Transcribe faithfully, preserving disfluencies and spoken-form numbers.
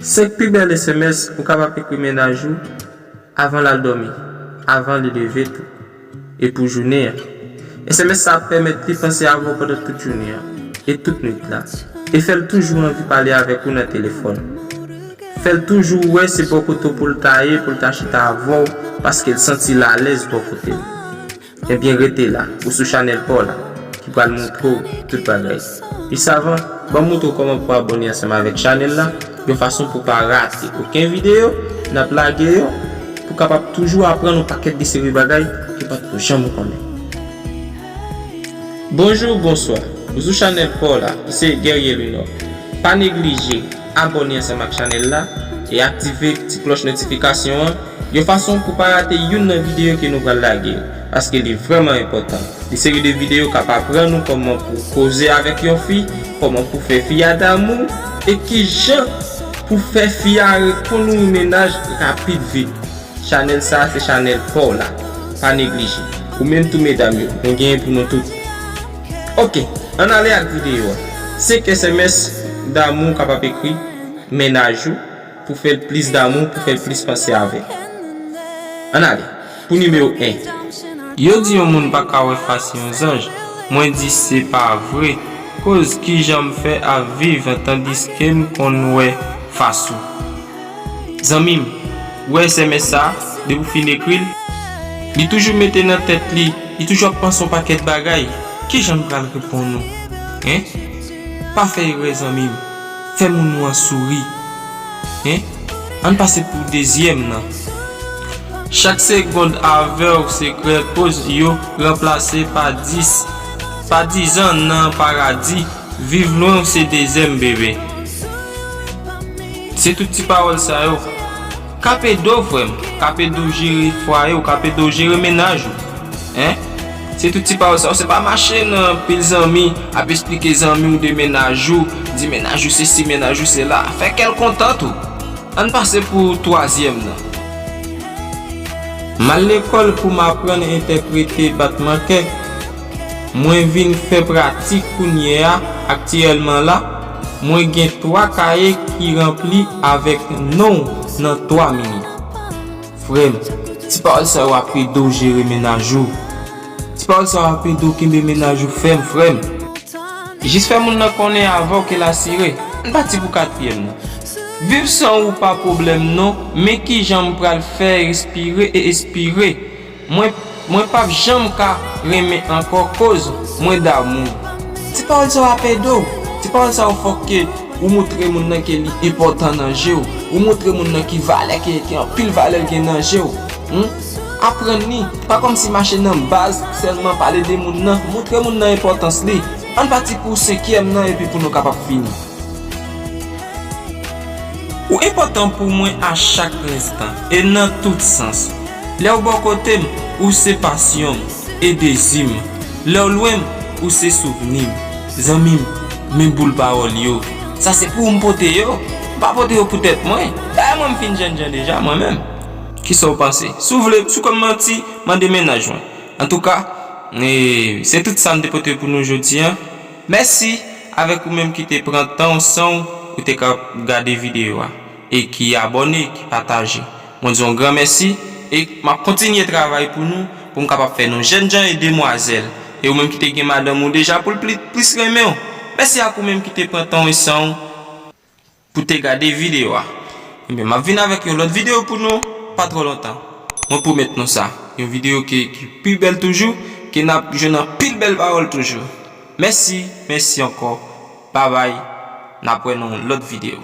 Senk pi bèl S M S ou kapab ekri mennaj ou avan l al dòmi, avan li leve tou, e pou jounen an. S M S sa ap pèmèt li panse avè w pandan tout jounen an e tout nwit la, e fè l toujou anvi pale avèk ou nan telefòn. Fè l toujou wè se bò kote w pou l ta ye, pou l ta chita avè w, paske l santi l alèz bò kote l. Ebyen, rete la, ou sou chanèl pa w la, ki pral montre w tout bagay. Jis avan, ban m montre w kòman pou abòne ansanm avèk chanèl la, yon fason pou w pa rate okenn videyo n ap lage yo, pou w kapab toujou aprann yon pakèt de seri bagay ke w pa t ko janm konnen. Bonjou, bonswa. Ou sou chanèl pa w la, ki se Guerrier Lunor. Pa neglije abòne ansanm ak chanèl la e aktive ti klòch notifikasyon an, yon fason pou pa rate youn nan videyo ke nou pral lage yo, paske li vrèman enpòtan. Li seri de videyo k ap aprann ou kòman pou koze avèk yon fi, kòman pou fè fi a damou, e kijan pou fè fi a reponn ou mennaj rapid vit. Chanèl sa a se chanèl pa w la. Pa neglije. Ou menm tou medam yo, nou genyen pou nou tout. Oke, ann ale ak videyo a. Senk S M S damou w kapab ekri mennaj ou pou fè l plis damou, pou fè l plis panse avè w. Ann ale. Pou nimewo en. Yo di yon moun pa ka wè fas yon zanj. Mwen di se pa vre. Koz kijan m fè ap viv tandiske m konn wè fas ou? Zanmi m, ou wè S M S sa, depi w fin ekri l, li toujou mete nan tèt li, li toujou ap panse yon pakèt bagay. Kijan m pral reponn ou? Hen? Pa fè erè, zanmi m. Fè moun ou an souri. Hen? Ann pase pou dezyèm nan. Chak segond avè w sekrè, koz yo ranplase pa dis, pa dizan nan paradi. Viv lwen w se dezyèm bebe. Se tout ti pawòl sa yo. K P do, frè m. K P do jere fwaye w, K P do jere mennaj ou. Hen? Se tout ti pawòl sa yo. Se pa mache nan pil zanmi, ap esplike zanmi w de mennaj ou, di mennaj ou sesi, mennaj ou sela. Fè kè l kontan tou. Ann pase pou twazyèm nan. M al lekòl pou m aprann entèprete batman kè. Mwen vin fè pratik kounye a, aktyèlman la, mwen gen twa kaye ki ranpli avèk non w nan twa minit. Frè m, ti pawòl sa yo ap ede w jere mennaj ou. Ti pawòl sa yo ap ede w kenbe mennaj ou fèm, frè m. Jis fè moun nan konnen avè w ke l asire. Ann pati pou katriyèm nan. Viv san ou pa pwoblèm non, men kijan m pral fè respire e espire. Mwen, mwen p ap janm ka renmen ankò koz mwen damou. Ti pawòl sa yo ap ede w. Ti pawòl sa yo fòk ke ou montre moun nan ke li enpòtan nan je w. Ou montre moun nan ki valè ke, ki anpil valè l gen nan je w. Hmm? Aprann li. Pa kòmsi mache nan baz sèlman pale de moun nan. Montre moun nan enpòtans li. Ann pati pou senkyèm nan epi pou nou kapab fini. Ou enpòtan pou mwen a chak enstan e nan tout sans. Lè w bò kote m, ou se pasyon m e dezi m. Lè w lwen m, ou se souvni m. Zanmi m, men boul pawòl yo. Sa se pou ou m pote yo. M pa pote yo pou tèt mwen. Dayè mwen m fin jènjan deja, mwen menm. Kisa w panse? Si w vle, si w konn manti, mande mennaj mwen. Antouka, e, se tout sa m te pote pou nou jodi a. Mèsi avèk ou menm ki te pran tan w san w pou te ka gade videyo a, e ki abòne, ki pataje. Mwen di w yon gran mèsi, e m ap kontinye travay pou nou, pou m kapab fè nou jènjan e demwazèl, e ou menm ki te gen madanm ou deja pou l pli, plis renmen w. Mèsi ak ou menm ki te pran tan w e san w pou te gade videyo a. Ebyen, m ap vin avèk yon lòt videyo pou nou, pa twò lontan. Mwen pwomèt nou sa, yon videyo ki, ki pi bèl toujou, ke n ap jwenn anpil bèl pawòl toujou. Mèsi, mèsi ankò. Babay, n ap wè nan yon lòt videyo.